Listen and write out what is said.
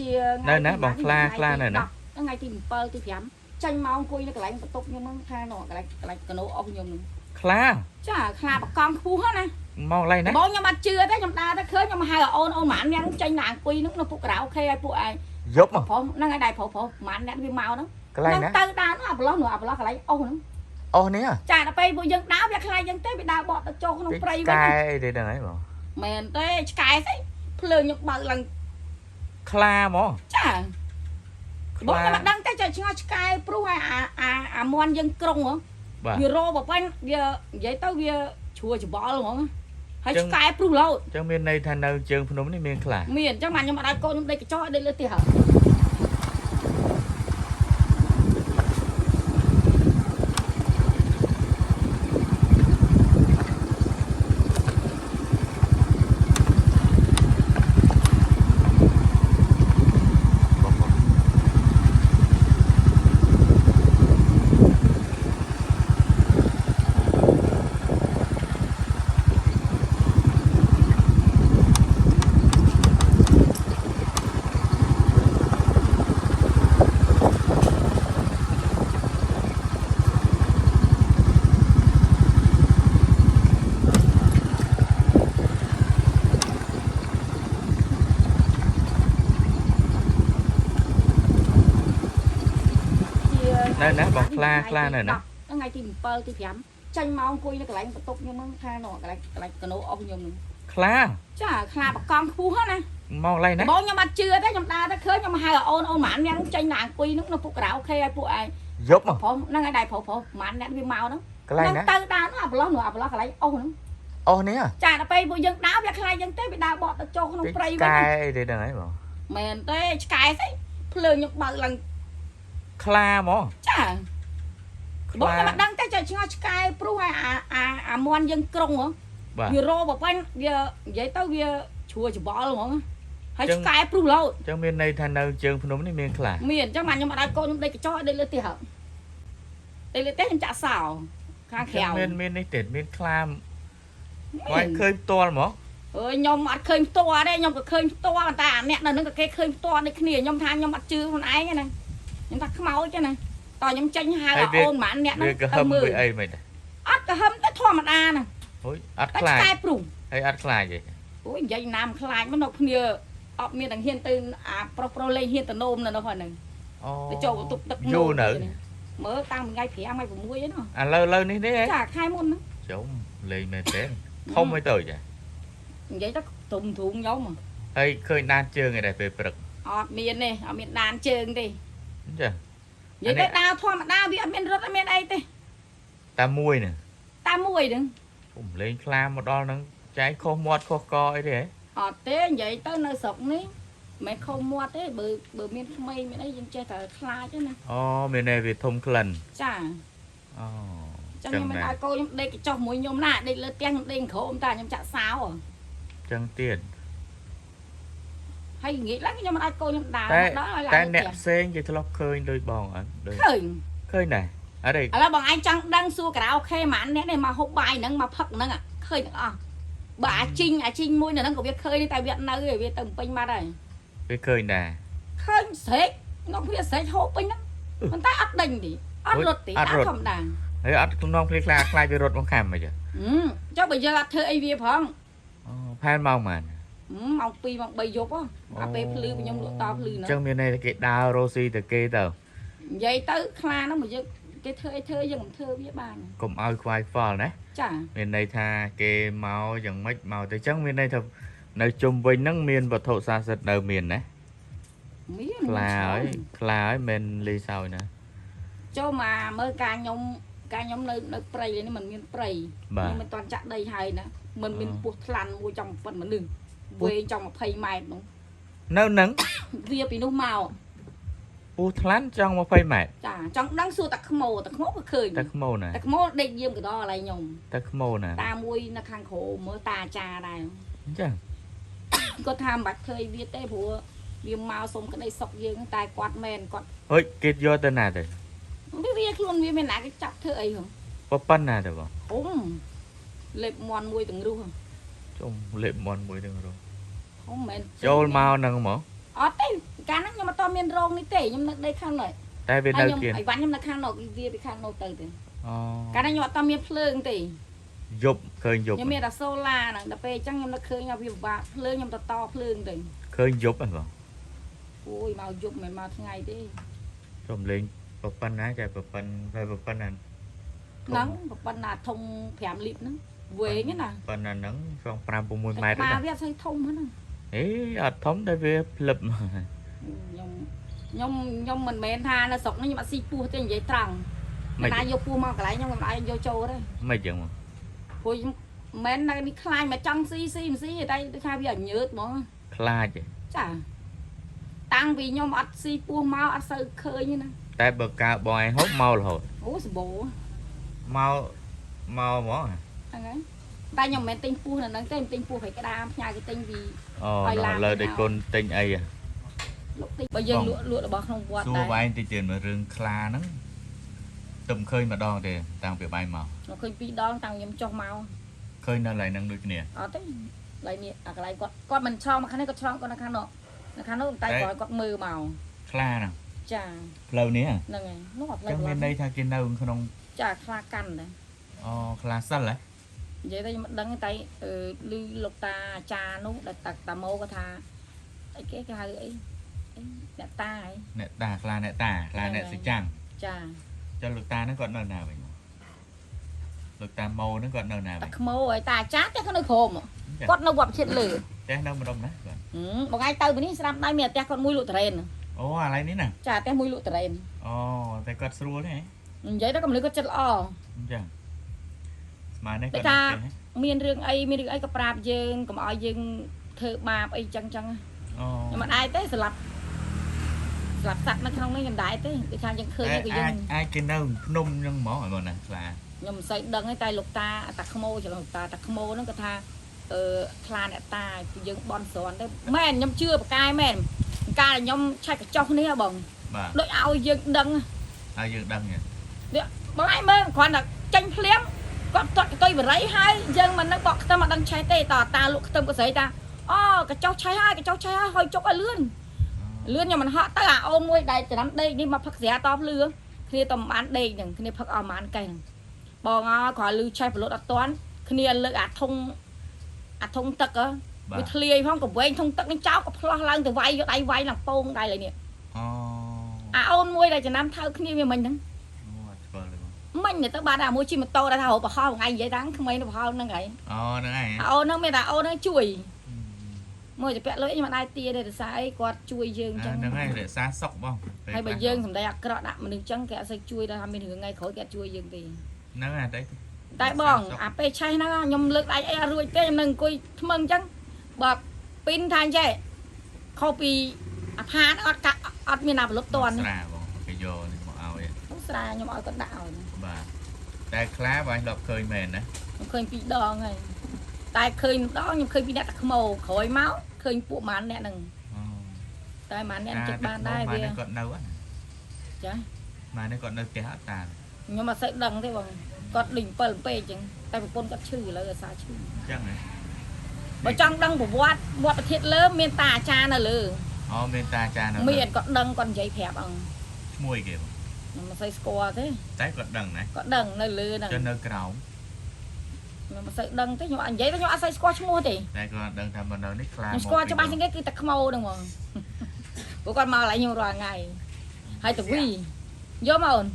ជា នៅណាបងខ្លាខ្លានៅណា ថ្ងៃទី7ទី5ចាញ់មកអង្គុយនៅកន្លែងបន្ទប់ខ្ញុំហ្នឹងថានោះកន្លែងកន្លែងកណូអស់ខ្ញុំហ្នឹង ខ្លា ចាខ្លាបកង់ខ្ពស់ណា មកកន្លែងណា បងខ្ញុំអត់ជឿទេខ្ញុំដើរទៅឃើញខ្ញុំហៅអូនអូនម៉ានអ្នកចេញណាអង្គុយហ្នឹងនៅពុកការ៉ាអូខេឲ្យពួកឯង យប់មក ប្រុសហ្នឹងឯងដែរប្រុសប្រុសម៉ានអ្នកវាមកហ្នឹង កន្លែងណា ទៅដើរនោះអាប្លោះនោះអាប្លោះកន្លែងអស់ហ្នឹង អូសនេះ ចាដល់ពេលពួកយើងដើរវាខ្លាចយើងទេវាដើរបកទៅចូលក្នុងព្រៃវិញ កែអីទេហ្នឹងហើយបង មែនទេឆ្កែស្អីភ្លើងខ្ញុំបើកឡើង ខ្លាហ្មង ចា ខ្ បង លា ខ្ញុំអត់ដឹងទេចេះឆ្ងល់ឆ្កែព្រោះអាអាអាមន់យើងក្រុងហ៎ បាទ វារោបបាញ់វានិយាយទៅវាជ្រួច្បល់ហ្មងហើយឆ្កែព្រុសលោត អញ្ចឹងមានន័យថានៅជើងភ្នំនេះមានខ្លា មានអញ្ចឹងបានខ្ញុំអត់ឲ្យកូនខ្ញុំដេកកញ្ចក់ដេកលើផ្ទះហ៎ បងបង ជា នៅណាបងខ្លាខ្លានៅណា ថ្ងៃទី7ទី5ចាញ់មកអង្គុយនៅកន្លែងបន្ទប់ខ្ញុំហ្នឹងថានោះកន្លែងកន្លែងកណូអស់ខ្ញុំហ្នឹង ខ្លា ចាខ្លាបកង់ខ្ពស់ណា មកកន្លែងណា បងខ្ញុំអត់ជឿទេខ្ញុំដើរទៅឃើញខ្ញុំហៅអូនអូនម៉ានអ្នកចេញណាអង្គុយហ្នឹងនៅពុកការ៉ាអូខេឲ្យពួកឯង យប់មក ប្រុសហ្នឹងឯងដែរប្រុសប្រុសម៉ានអ្នកវាមកហ្នឹង កន្លែងណា ទៅដើរនោះអាប្លោះនោះអាប្លោះកន្លែងអស់ហ្នឹង អូសនេះ ចាដល់ពេលពួកយើងដើរវាខ្លាចយើងទេវាដើរបកទៅចូលក្នុងព្រៃវិញ កែអីទេហ្នឹងហើយបង មែនទេឆ្កែស្អីភ្លើងខ្ញុំបើកឡើង ខ្លាហ្មង ចា ខ្ បង លា ខ្ញុំអត់ដឹងទេចេះឆ្ងល់ឆ្កែព្រោះអាអាអាមន់យើងក្រុងហ៎ បាទ វារោបបាញ់វានិយាយទៅវាជ្រួច្បល់ហ្មងហើយឆ្កែព្រុសលោត អញ្ចឹងមានន័យថានៅជើងភ្នំនេះមានខ្លា មានអញ្ចឹងបានខ្ញុំអត់ឲ្យកូនខ្ញុំដេកកញ្ចក់ដេកលើផ្ទះហ៎ដេកលើផ្ទះខ្ញុំចាក់សោខាងក្រៅ មានមាននេះទៀតមានខ្លាមកឃើញផ្ទាល់ហ្មង អើយខ្ញុំអត់ឃើញផ្ទាល់ទេខ្ញុំក៏ឃើញផ្ទាល់ប៉ុន្តែអាអ្នកនៅនឹងក៏គេឃើញផ្ទាល់ដូចគ្នាខ្ញុំថាខ្ញុំអត់ជឿខ្លួនឯងណាខ្ញុំថាខ្មោចណាតោះខ្ញុំចេញហៅអូនម៉ានអ្នកហ្នឹង វាក្រហឹមវាអីមិនដែរ អត់ក្រហឹមទេធម្មតាណា ហុយអត់ តែ ខ្លាច ឆ្កែព្រុស ហើយអត់ខ្លាចទេ អូយនិយាយណាមខ្លាចមកនៅគ្នាអត់មានទាំងហ៊ានទៅអាប្រុសប្រុសលេងហ៊ានទៅនោមនៅនោះហ្នឹង អូ ទៅចូលបន្ទប់ទឹក យូរនៅ មើលតាំងថ្ងៃ5ថ្ងៃ6ឯណោះ ឥឡូវឥឡូវនេះទេហ៎ ចាខែមុនហ្នឹង ចុំលេងមែនទេធំឲ្យទៅចា និយាយទៅទុំទ្រូងខ្ញុំ ហើយឃើញដានជើងឯដែរពេលព្រឹក អត់មានទេអត់មានដានជើងទេ ចា និយាយទៅដើរធម្មតាវាអត់មានរត់អត់មានអីទេ តែមួយហ្នឹង តាមមួយហ្នឹង ពុំលេងខ្លាមកដល់ហ្នឹងចែកខុសមាត់ខុសកអីទេហ៎ អត់ទេនិយាយទៅនៅស្រុកនេះមិនខុសមាត់ទេបើបើមានក្មេងមានអីយើងចេះតែខ្លាចទេណា អូមានន័យវាធំក្លិន ចា អូ ចឹងខ្ញុំមិនឲ្យកូនខ្ញុំដេកកញ្ចុះមួយខ្ញុំណាដេកលើផ្ទះខ្ញុំដេកក្រោមតាខ្ញុំចាក់សោ ចឹងទៀត ហើយងាកឡើងខ្ញុំមិនឲ្យកូនខ្ញុំដើរ តែ ដល់ឲ្យ តែ ឡើង អ្នកផ្សេងគេធ្លាប់ឃើញដូចបងអត់ដូច ឃើញ ឃើញដែរអត់ទេ ឥឡូវបងឯងចង់ដឹងសួរការ៉ាអូខេម៉ានអ្នកនេះមកហូបបាយហ្នឹងមកផឹកហ្នឹងឃើញទាំងអស់បើអាជីងអាជីងមួយនៅហ្នឹងក៏វាឃើញតែវាអត់នៅទេវាទៅពេញបាត់ហើយ វាឃើញដែរ ឃើញស្រែកនោះវាស្រែកហូបពេញហ្នឹងប៉ុន្តែអត់ដេញទេអត់រត់ទេអត់ធម្មតា ហើយអត់ក្នុងគ្នាខ្លាខ្លាចវារត់មកខាំអីចា ចុះបើយើងអត់ធ្វើអីវាផង អូផែនម៉ោងប៉ុន្មាន ម៉ោង2ម៉ោង3យប់អាពេលភ្លឺខ្ញុំលក់តភ្លឺហ្នឹង ចឹងមានន័យថាគេដើររស់ស៊ីទៅគេទៅ និយាយទៅខ្លាហ្នឹងមកយើងគេធ្វើអីធ្វើយើងមិនធ្វើវាបានក ុំឲ្យខ្វាយខ្វល់ណា ចា មានន័យថាគេមកយ៉ាងម៉េចមកទៅចឹងមានន័យថានៅជុំវិញហ្នឹងមានវត្ថុស័ក្តិសិទ្ធិនៅមានណា មាន ខ្លាហើយខ្លាហើយមិនលីសោយណា ចូលមកមើលការខ្ញុំការខ្ញុំនៅនៅព្រៃនេះมันមានព្រៃ បាទ ខ្ញុំមិនតាន់ចាក់ដីហើយណាมันមានពោះថ្លាន់មួយចង់ប៉ុនមនុស្សវែងចង់20ម៉ែត្រនោះ នៅហ្នឹង វាពីនោះមក ពស់ថ្លាន់ចង់20ម៉ែត្រ ចាចង់ដឹងសួរតាខ្មោតាខ្មោក៏ឃើញ តែខ្មោណា តាខ្មោដេកយាមកដកន្លែងខ្ញុំ តែខ្មោណា តាមួយនៅខាងក្រោមមើលតាអាចារ្យដែរ អញ្ចឹង គាត់ថាមិនបាច់ធ្វើអីវាទេព្រោះវាមកសុំក្តីសុខយើងតែគាត់មែនគាត់ ហុយគេយកទៅណាទៅ វាវាខ្លួនវាមានណាគេចាប់ធ្វើអីហ៎ ប៉ុណ្ណាទៅបង អ៊ំលេបមន់មួយទាំងរុះ ជុំលេបមន់មួយទាំងរង អ៊ំមែន ចូលមកហ្នឹងហ្មង អត់ទេកា ត់មានរោងនេះទេខ្ញុំនៅដីខាងនោះ តែវា ហើយខ្ញុំ នៅគៀន អីវ៉ាន់ខ្ញុំនៅខាងនោះវាពីខាងនោះទៅទេ អូ កាលនោះខ្ញុំអត់តមានភ្លើងទេ យប់ឃើញយប់ ខ្ញុំមានតែសូឡាហ្នឹងដល់ពេលអញ្ចឹងខ្ញុំនឹកឃើញថាវាពិបាកភ្លើងខ្ញុំទៅតភ្លើងទៅ ឃើញយប់ហ្នឹងបង អូយមកយប់មិនមកថ្ងៃទេ សំលេងប៉ុណ្ណាចែប៉ុណ្ណហើយប៉ុណ្ណា ហ្នឹងប៉ុណ្ណាធំ5លីត្រហ្នឹងវែងណា ប៉ុណ្ណាហ្នឹងសង5 6ម៉ែត្រ តែ ហ្នឹង វាអត់សូវធំហ្នឹង អេអត់ធំតែវាផ្លឹប ខ្ញុំខ្ញុំខ្ញុំមិនមែនថានៅស្រុកនេះខ្ញុំអត់ស៊ីពោះទេនិយាយត្រង់ មិន ណាយកពោះមកកន្លែងខ្ញុំមិនអាចយកចូលទេ មិនចឹងមក ព្រោះខ្ញុំមិនមែននៅនេះខ្លាចមកចង់ស៊ីស៊ីមិនស៊ីទេតែដូចថាវាអញើតហ្មង ខ្លាច ចាតាំងពីខ្ញុំអត់ស៊ីពោះមកអត់សូវឃើញទេណា តែបើកើបងឯងហូបមករហូត អូសបោ មកមកហ្មង ហ្នឹងហើយតែខ្ញុំមិនមែនទិញពោះនៅហ្នឹងទេខ្ញុំទិញពោះប្រៃក្តាមផ្ញើគេទិញពី អូលើដូចគុណទិញអី លោកទិញបើយើងលក់លក់របស់ក្នុងវត្ត សួរ ដែរ បែងតិចទៀតមើលរឿងខ្លាហ្នឹងទៅមិនឃើញម្ដងទេតាំងពីបែងមក ខ្ញុំឃើញពីរដងតាំងខ្ញុំចុះមក ឃើញនៅកន្លែងហ្នឹងដូចគ្នា អត់ទេកន្លែងនេះអាកន្លែងគាត់គាត់មិនឆ្លងមកខាងនេះគាត់ឆ្លងគាត់នៅខាងនោះនៅខាងនោះតែគាត់គាត់មើលមក ខ្លាហ្នឹង ចា ផ្លូវនេះ ហ្នឹងហើយនោះអត់ផ្លូវ ចឹងមានន័យថាគេនៅក្នុង ចាខ្លាកាន់ដែរ អូខ្លាសិលហ៎ និយាយទៅខ្ញុំមិនដឹងទេតែឮលោកតាអាចារ្យនោះដែលតាតាម៉ូគាត់ថាអីគេគេហៅអីអីអ្នកតាហី អ្នកតាខ្លាអ្នកតាខ្លាអ្នកសិចាំង ចា ចុះលោកតាហ្នឹងគាត់នៅណាវិញលោកតាម៉ូហ្នឹងគាត់នៅណាវិញ តាក្មោហើយតាអាចារ្យតែគាត់នៅក្រោមគាត់នៅវត្តជាតិលើ ចេះនៅម្ដុំណាគាត់ បងឯងទៅពីនេះស្រាប់ដៃមានផ្ទះគាត់មួយលក់តរ៉េន អូអាឡៃនេះណា ចាផ្ទះមួយលក់តរ៉េន អូតែគាត់ស្រួលទេ និយាយទៅកំលឺគាត់ចិត្តល្អ អញ្ចឹងស្មាននេះគាត់នៅផ្ទះ មានរឿងអីមានរឿងអីក៏ប្រាប់យើងកុំឲ្យយើងធ្វើបាបអីចឹងចឹង អូ ខ្ញុំមិនដែរទេស្លាប់ស្លាប់សត្វនៅក្នុងនេះខ្ញុំដែរទេដូចថាយើងឃើញក៏យើង អាចអាចគេនៅភ្នំអញ្ចឹងហ្មងឲ្យបងណាខ្លា ខ្ញុំមិនសូវដឹងទេតែលោកតាតាក្មោច្រឡំលោកតាតាក្មោហ្នឹងគាត់ថាអឺខ្លាអ្នកតាយើងបន់ស្រន់ទៅមែនខ្ញុំជឿបកាយមែនកាលខ្ញុំឆែកកញ្ចុះនេះហ៎បង បាទ ដូចឲ្យយើងដឹង ហើយយើងដឹងហ៎ បងឯងមើលគ្រាន់តែចេញភ្លាមគាត់ទាត់កតុយបរិយហើយយើងមិននឹកបកខ្ទឹមអត់ដឹងឆេះទេតតាលក់ខ្ទឹមក៏ស្រីតាអូកញ្ចុះឆេះហើយកញ្ចុះឆេះហើយហុយជុកឲ្យលឿនលឿនខ្ញុំមិនហក់ទៅអាអូនមួយដែលចំណាំដេកនេះមកផឹកស្រាតភ្លឺគ្នាតមិនបានដេកហ្នឹងគ្នាផឹកអស់ប្រហែលកេះហ្នឹងបងអើគ្រាន់លឺឆេះបលុតអត់តាន់គ្នាលើកអាធុងអាធុងទឹកហ៎ បាទ វាធ្លាយផងកវែងធុងទឹកនេះចោលក៏ផ្លោះឡើងទៅវាយយកដៃវាយឡើងពងដៃឡើយនេះ អូ អាអូនមួយដែលចំណាំថៅគ្នាវាមិញហ្នឹង អូអត់ស្គាល់ទេបង មិញទៅបានតែមួយជិះម៉ូតូដែលថារកប្រហោះថ្ងៃនិយាយតាំងក្មេងទៅប្រហោះហ្នឹងហើយ អូហ្នឹងហើយ អាអូនហ្នឹងមានតែអូនហ្នឹងជួយមួយទៅពាក់លុយខ្ញុំអត់ដែរទាទេដោយសារអីគាត់ជួយយើងអញ្ចឹង ហ្នឹងហើយរក្សាសុខបង ហើយបើយើងសំដីអាក្រក់ដាក់មនុស្សអញ្ចឹងគេអត់សូវជួយដល់ថាមានរឿងថ្ងៃក្រោយគេអត់ជួយយើងទេ ហ្នឹងហើយតែ តែបងអាពេលឆេះហ្នឹងខ្ញុំលើកដៃអីអត់រួចទេខ្ញុំនឹងអង្គុយថ្មឹងអញ្ចឹងបើពីនថាអញ្ចេះខុសពីអាផានអត់កាក់អត់មានណាប្រលប់តន់ ស្រាបងគេយកនេះមកឲ្យ ស្រាខ្ញុំឲ្យគាត់ដាក់ឲ្យ បាទតែខ្លាបងធ្លាប់ឃើញមែនណា ខ្ញុំឃើញពីរដងហើយតែឃើញម្ដងខ្ញុំឃើញពីអ្នកតាខ្មោក្រោយមកឃើញពួកម៉ានអ្នកហ្នឹងតែម៉ានអ្នកចិត្តបានដែរវា ម៉ានគាត់នៅ ចា ម៉ានគាត់នៅផ្ទះអត់តា ខ្ញុំអត់សូវដឹងទេបងគាត់ដូច7ពេកអញ្ចឹងតែប្រពន្ធគាត់ឈឺឥឡូវអាសាឈឺ អញ្ចឹងហ៎ បើចង់ដឹងប្រវត្តិវត្តប្រធាតលើមានតាអាចារ្យនៅលើ អូមានតាអាចារ្យនៅ មានគាត់ដឹងគាត់និយាយប្រាប់អង្គ ឈ្មោះគេបង ខ្ញុំមិនសូវស្គាល់ទេ តែគាត់ដឹងណា គាត់ដឹងនៅលើហ្នឹង ចុះនៅក្រោម ខ្ញុំមិនសូវដឹងទេខ្ញុំអត់និយាយទេខ្ញុំអត់សូវស្គាល់ឈ្មោះទេ តែគាត់ដឹងថាមកនៅនេះខ្លា ខ្ញុំស្គាល់ច្បាស់ជាងគេគឺតាខ្មោហ្នឹងហ្មងព្រោះគាត់មកកន្លែងខ្ញុំរាល់ថ្ងៃហើយតវីយកមកអូន